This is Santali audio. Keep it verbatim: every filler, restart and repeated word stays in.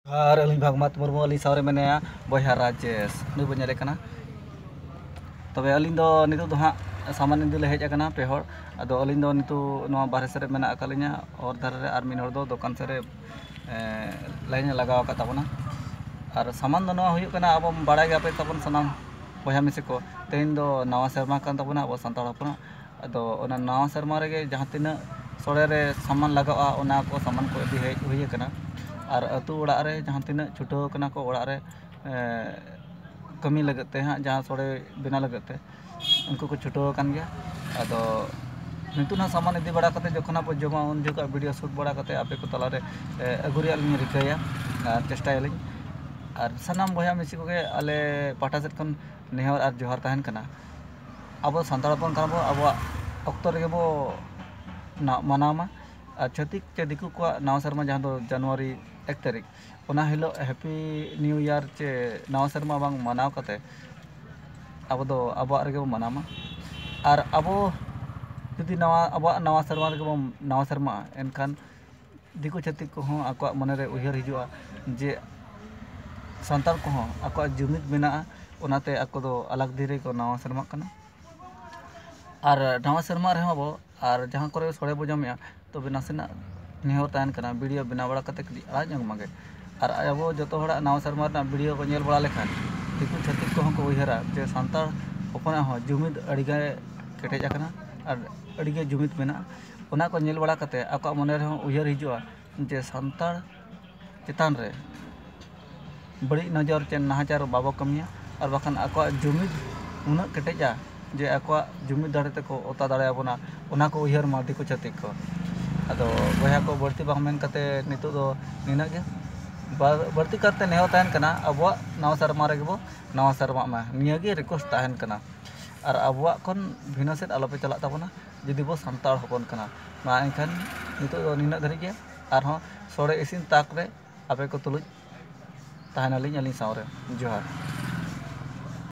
ᱟᱨ ᱟᱹᱞᱤᱧ ᱵᱷᱟᱜᱽᱢᱟᱛ ᱢᱩᱨᱢᱩ, ᱟᱹᱞᱤᱧ ᱥᱟᱶ ᱨᱮ ᱢᱮᱱᱟᱭᱟ ᱵᱚᱭᱦᱟ ᱨᱟᱡᱮᱥ, ᱱᱩᱭ ᱵᱚᱱ ᱧᱮᱞᱮ ᱠᱟᱱᱟ᱾ ᱛᱚᱵᱮ ᱟᱹᱞᱤᱧ ᱫᱚ ᱱᱤᱛᱚᱜ ᱫᱚ ᱦᱟᱸᱜ ᱥᱟᱢᱟᱱ ᱤᱫᱤ ᱞᱮ ᱦᱮᱡ ᱟᱠᱟᱱᱟ ᱯᱮ ᱦᱚᱲ᱾ ᱟᱫᱚ ᱟᱹᱞᱤᱧ ᱫᱚ ᱱᱤᱛᱚᱜ ᱱᱚᱣᱟ ᱵᱟᱨᱦᱮ ᱥᱮᱫ ᱨᱮ ᱢᱮᱱᱟᱜ ᱟᱠᱟᱫ ᱞᱤᱧᱟ, ᱚᱨ ᱫᱷᱟᱨᱮ ᱨᱮ, ᱟᱨ ᱢᱤᱫ ᱦᱚᱲ ᱫᱚ ᱫᱚᱠᱟᱱ ᱥᱮᱫ ᱨᱮ, ᱮᱸ, ᱞᱟᱭᱤᱱ ᱮ ᱞᱟᱜᱟᱣ ᱟᱠᱟᱫ ᱛᱟᱵᱚᱱᱟ᱾ ᱟᱨ ᱥᱟᱢᱟᱱ ᱫᱚ ᱱᱚᱣᱟ ᱦᱩᱭᱩᱜ ᱠᱟᱱᱟ, ᱟᱵᱚ ᱵᱟᱲᱟᱭ ᱜᱮᱭᱟ ᱯᱮ ᱛᱟᱵᱚᱱ ᱥᱟᱱᱟᱢ ᱵᱚᱭᱦᱟ ᱢᱤᱥᱤ ᱠᱚ, ᱛᱮᱦᱮᱧ ᱫᱚ ᱱᱟᱣᱟ ᱥᱮᱨᱢᱟ ᱠᱟᱱ ᱛᱟᱵᱚᱱᱟ ᱟᱵᱚ ᱥᱟᱱᱛᱟᱲ ᱦᱚᱯᱚᱱᱟᱜ᱾ ᱟᱫᱚ ᱚᱱᱟ ᱱᱟᱣᱟ ᱥᱮᱨᱢᱟ ᱨᱮᱜᱮ ᱡᱟᱦᱟᱸ ᱛᱤᱱᱟᱹᱜ ᱥᱚᱲᱮ ᱨᱮ ᱥᱟᱢᱟᱱ ᱞᱟᱜᱟᱜᱼᱟ, ᱚᱱᱟ ᱠᱚ ᱥᱟᱢᱟᱱ ᱠᱚ ᱤᱫᱤ ᱦᱮᱡ ᱦᱩᱭ ᱟᱠᱟᱱᱟ᱾ ᱟᱨ ᱟᱹᱛᱩ ᱚᱲᱟᱜ ᱨᱮ ᱡᱟᱦᱟᱸ ᱛᱤᱱᱟᱹᱜ ᱪᱷᱩᱴᱟᱹᱣ ᱠᱟᱱᱟ ᱠᱚ ᱚᱲᱟᱜ ᱨᱮ, ᱮ, ᱠᱟᱹᱢᱤ ᱞᱟᱹᱜᱤᱫ ᱛᱮ ᱦᱟᱸᱜ, ᱡᱟᱦᱟᱸ ᱥᱚᱲᱮ ᱵᱮᱱᱟᱣ ᱞᱟᱹᱜᱤᱫ ᱛᱮ, ᱩᱱᱠᱩ ᱠᱚ ᱪᱷᱩᱴᱟᱹᱣ ᱟᱠᱟᱱ ᱜᱮᱭᱟ᱾ ᱟᱫᱚ ᱱᱤᱛᱚᱜ ᱱᱟᱜ ᱥᱟᱢᱟᱱ ᱤᱫᱤ ᱵᱟᱲᱟ ᱠᱟᱛᱮ ᱡᱚᱠᱷᱚᱱ ᱟᱵᱚ ᱡᱚᱢᱟ, ᱩᱱ ᱡᱚᱠᱷᱚᱱ ᱵᱷᱤᱰᱤᱭᱳ ᱥᱩᱴ ᱵᱟᱲᱟ ᱠᱟᱛᱮ ᱟᱯᱮ ᱠᱚ ᱛᱟᱞᱟᱨᱮ, ᱮ, ᱟᱹᱜᱩ ᱨᱮᱭᱟᱜ ᱞᱤᱧ ᱨᱤᱠᱟᱹᱭᱟ ᱟᱨ ᱪᱮᱥᱴᱟᱭᱟᱞᱤᱧ᱾ ᱟᱨ ᱥᱟᱱᱟᱢ ᱵᱚᱭᱦᱟ ᱢᱤᱥᱤ ᱠᱚᱜᱮ ᱟᱞᱮ ᱯᱟᱦᱴᱟ ᱥᱮᱫ ᱠᱷᱚᱱ ᱱᱮᱦᱚᱨ ᱟᱨ ᱡᱚᱦᱟᱨ ᱛᱟᱦᱮᱱ ᱠᱟᱱᱟ᱾ ᱟᱵᱚ ᱥᱟᱱᱛᱟᱲ ᱦᱚᱯᱚᱱ ᱠᱟᱱᱟ ᱵᱚ, ᱟᱵᱚᱣᱟᱜ ᱚᱠᱛᱚ ᱨᱮᱜᱮ ᱵᱚ ᱱᱟ-, ᱢᱟᱱᱟᱣ ᱢᱟ᱾ ᱟᱨ ᱪᱷᱟᱹᱛᱤᱠ ᱪᱮ ᱫᱤᱠᱩ ᱠᱚᱣᱟᱜ ᱱᱟᱣᱟ ᱥᱮᱨᱢᱟ, ᱡᱟᱦᱟᱸ ᱫᱚ ᱡᱟᱱᱩᱣᱟᱨᱤ ᱮᱠ ᱛᱟᱹᱨᱤᱠᱷ, ᱚᱱᱟ ᱦᱤᱞᱳᱜ ᱦᱮᱯᱤ ᱱᱤᱭᱩ ᱤᱭᱟᱨ ᱪᱮ ᱱᱟᱣᱟ ᱥᱮᱨᱢᱟ ᱵᱟᱝ ᱢᱟᱱᱟᱣ ᱠᱟᱛᱮ, ᱟᱵᱚ ᱫᱚ ᱟᱵᱚᱣᱟᱜ ᱨᱮᱜᱮ ᱵᱚ ᱢᱟᱱᱟᱣ ᱢᱟ᱾ ᱟᱨ ᱟᱵᱚ ᱡᱩᱫᱤ ᱱᱟᱣᱟ, ᱟᱵᱚᱣᱟᱜ ᱱᱟᱣᱟ ᱥᱮᱨᱢᱟ ᱨᱮᱜᱮ ᱵᱚᱱ ᱱᱟᱣᱟ ᱥᱮᱨᱢᱟᱜᱼᱟ, ᱮᱱᱠᱷᱟᱱ ᱫᱤᱠᱩ ᱪᱷᱟᱹᱛᱤᱠ ᱠᱚᱦᱚᱸ ᱟᱠᱚᱣᱟᱜ ᱢᱚᱱᱮᱨᱮ ᱩᱭᱦᱟᱹᱨ ᱦᱤᱡᱩᱜᱼᱟ ᱡᱮ ᱥᱟᱱᱛᱟᱲ ᱠᱚᱦᱚᱸ ᱟᱠᱚᱣᱟᱜ ᱡᱩᱢᱤᱫ ᱢᱮᱱᱟᱜᱼᱟ, ᱚᱱᱟᱛᱮ ᱟᱠᱚ ᱫᱚ ᱟᱞᱟᱜᱽ ᱫᱤᱱ ᱨᱮᱠᱚ ᱱᱟᱣᱟ ᱥᱮᱨᱢᱟᱜ ᱠᱟᱱᱟ᱾ ᱟᱨ ᱱᱟᱣᱟ ᱥᱮᱨᱢᱟ ᱨᱮᱦᱚᱸ ᱟᱵᱚ, ᱟᱨ ᱡᱟᱦᱟᱸ ᱠᱚᱨᱮ ᱥᱚᱲᱮ ᱵᱚ ᱡᱚᱢᱮᱜᱼᱟ, ᱛᱚᱵᱮ ᱱᱟᱥᱮᱱᱟᱜ ᱱᱮᱦᱚᱨ ᱛᱟᱦᱮᱱ ᱠᱟᱱᱟ, ᱵᱷᱤᱰᱤᱭᱳ ᱵᱮᱱᱟᱣ ᱵᱟᱲᱟ ᱠᱟᱛᱮ ᱠᱟᱹᱴᱤᱡ ᱟᱲᱟᱜ ᱧᱚᱜ ᱢᱟᱜᱮ᱾ ᱟᱨ ᱟᱵᱚ ᱡᱚᱛᱚ ᱦᱚᱲᱟᱜ ᱱᱟᱣᱟ ᱥᱮᱨᱢᱟ ᱨᱮᱱᱟᱜ ᱵᱷᱤᱰᱤᱭᱳ ᱠᱚ ᱧᱮᱞ ᱵᱟᱲᱟ ᱞᱮᱠᱷᱟᱱ, ᱫᱤᱠᱩ ᱪᱷᱟᱹᱛᱤᱠ ᱠᱚᱦᱚᱸ ᱠᱚ ᱩᱭᱦᱟᱹᱨᱟ ᱡᱮ ᱥᱟᱱᱛᱟᱲ ᱦᱚᱯᱚᱱᱟᱜ ᱦᱚᱸ ᱡᱩᱢᱤᱫ ᱟᱹᱰᱤᱜᱮ ᱠᱮᱴᱮᱡ ᱟᱠᱟᱱᱟ ᱟᱨ ᱟᱹᱰᱤᱜᱮ ᱡᱩᱢᱤᱫ ᱢᱮᱱᱟᱜᱼᱟ᱾ ᱚᱱᱟ ᱠᱚ ᱧᱮᱞ ᱵᱟᱲᱟ ᱠᱟᱛᱮ ᱟᱠᱚᱣᱟᱜ ᱢᱚᱱᱮ ᱨᱮᱦᱚᱸ ᱩᱭᱦᱟᱹᱨ ᱦᱤᱡᱩᱜᱼᱟ ᱡᱮ ᱥᱟᱱᱛᱟᱲ ᱪᱮᱛᱟᱱ ᱨᱮ ᱵᱟᱹᱲᱤᱡ ᱱᱚᱡᱚᱨ ᱪᱮ ᱱᱟᱦᱟᱪᱟᱨ ᱵᱟᱵᱚ ᱠᱟᱹᱢᱤᱭᱟ, ᱟᱨ ᱵᱟᱠᱷᱟᱱ ᱟᱠᱚᱣᱟᱜ ᱡᱩᱢᱤᱫ ᱩᱱᱟᱹᱜ ᱠᱮᱴᱮᱡᱼᱟ ᱡᱮ ᱟᱠᱚᱣᱟᱜ ᱡᱩᱢᱤᱫ ᱫᱟᱲᱮ ᱛᱮᱠᱚ ᱚᱛᱟ ᱫᱟᱲᱮᱭᱟᱵᱚᱱᱟ, ᱚᱱᱟ ᱠᱚ ᱩᱭᱦᱟᱹᱨ ᱢᱟ ᱫᱤᱠᱩ ᱪᱷᱟᱹᱛᱤᱠ ᱠᱚ᱾ ᱟᱫᱚ ᱵᱚᱭᱦᱟ ᱠᱚ, ᱵᱟᱹᱲᱛᱤ ᱵᱟᱝ ᱢᱮᱱ ᱠᱟᱛᱮ ᱱᱤᱛᱚᱜ ᱫᱚ ᱱᱤᱱᱟᱹᱜ ᱜᱮ᱾ ᱵᱟ-, ᱵᱟᱹᱲᱛᱤ ᱠᱟᱨᱛᱮ ᱱᱮᱦᱚᱨ ᱛᱟᱦᱮᱱ ᱠᱟᱱᱟ, ᱟᱵᱚᱣᱟᱜ ᱱᱟᱣᱟ ᱥᱮᱨᱢᱟ ᱨᱮᱜᱮ ᱵᱚ ᱱᱟᱣᱟ ᱥᱮᱨᱢᱟᱜ ᱢᱟ, ᱱᱤᱭᱟᱹ ᱜᱮ ᱨᱤᱠᱩᱭᱮᱥᱴ ᱛᱟᱦᱮᱱ ᱠᱟᱱᱟ᱾ ᱟᱨ ᱟᱵᱚᱣᱟᱜ ᱠᱷᱚᱱ ᱵᱷᱤᱱᱟᱹ ᱥᱮᱫ ᱟᱞᱚᱯᱮ ᱪᱟᱞᱟᱜ ᱛᱟᱵᱚᱱᱟ, ᱡᱩᱫᱤ ᱵᱚ ᱥᱟᱱᱛᱟᱲ ᱦᱚᱯᱚᱱ ᱠᱟᱱᱟ᱾ ᱢᱟ ᱮᱱᱠᱷᱟᱱ ᱱᱤᱛᱚᱜ ᱫᱚ ᱱᱤᱱᱟᱹᱜ ᱫᱷᱟᱹᱨᱤᱡ ᱜᱮ, ᱟᱨᱦᱚᱸ ᱥᱚᱲᱮ ᱤᱥᱤᱱ ᱛᱟᱠ ᱨᱮ ᱟᱯᱮ ᱠᱚ ᱛᱩᱞᱩᱡ ᱛᱟᱦᱮᱱᱟᱞᱤᱧ ᱟᱹᱞᱤᱧ ᱥᱟᱶᱨᱮ᱾ ᱡᱚᱦᱟᱨ᱾